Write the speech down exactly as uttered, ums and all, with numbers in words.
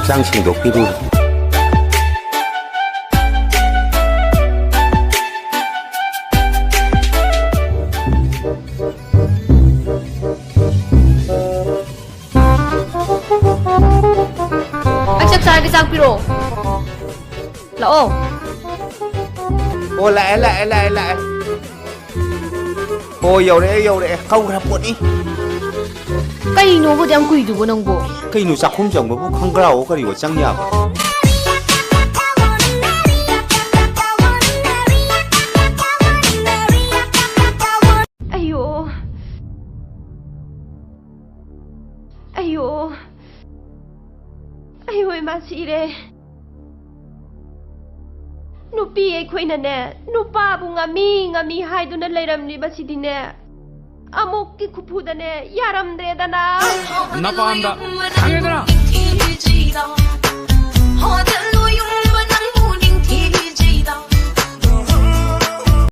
ꯍꯛꯆꯥꯡ ꯁꯦꯡꯗꯣꯛꯄꯤꯔꯨꯔꯣ꯫ ꯑꯩ ꯆꯥꯛ ꯆꯥꯔꯒꯦ, ꯆꯥꯛ ꯄꯤꯔꯛꯑꯣ꯫ ꯂꯥꯛꯑꯣ꯫ ꯑꯣ, ꯂꯥꯛꯑꯦ, ꯂꯥꯛꯑꯦ, ꯂꯥꯛꯑꯦ, ꯂꯥꯛꯑꯦ꯫ ꯑꯣ, ꯌꯧꯔꯛꯑꯦ, ꯌꯧꯔꯛꯑꯦ꯫ ꯀꯧꯈ꯭ꯔ ꯄꯣꯠꯅꯤ꯫ ꯀꯩꯅꯣꯕꯨ ꯑꯗꯨ ꯌꯥꯝ ꯀꯨꯏꯗꯨꯕꯨ ꯅꯪꯕꯨ? ꯀꯩꯅꯣ ꯆꯥꯛꯈꯨꯝ ꯆꯪꯕꯕꯨ ꯈꯪꯒ꯭ꯔꯥꯎꯑꯣ ꯀꯔꯤꯑꯣ ꯆꯪ ꯌꯥꯕ꯭ꯔꯣ? ꯑꯌꯣ꯫ ꯑꯌꯣ꯫ ꯑꯌꯣ, ꯏꯃꯥ ꯁꯤꯔꯦ꯫ ꯅꯨꯄꯤ ꯑꯩꯈꯣꯏꯅꯅꯦ, ꯅꯨꯄꯥꯕꯨ ꯉꯝꯃꯤ ꯉꯝꯃꯤ ꯍꯥꯏꯗꯨꯅ ꯂꯩꯔꯝꯂꯤꯕꯁꯤꯗꯤꯅꯦ, ꯑꯃꯨꯛꯀꯤ ꯈꯨꯐꯨꯗꯅꯦ, ꯌꯥꯔꯝꯗ꯭ꯔꯦꯗꯅ꯫ ꯅꯄꯥꯟꯗ ꯈꯪꯉꯦꯗꯅ꯫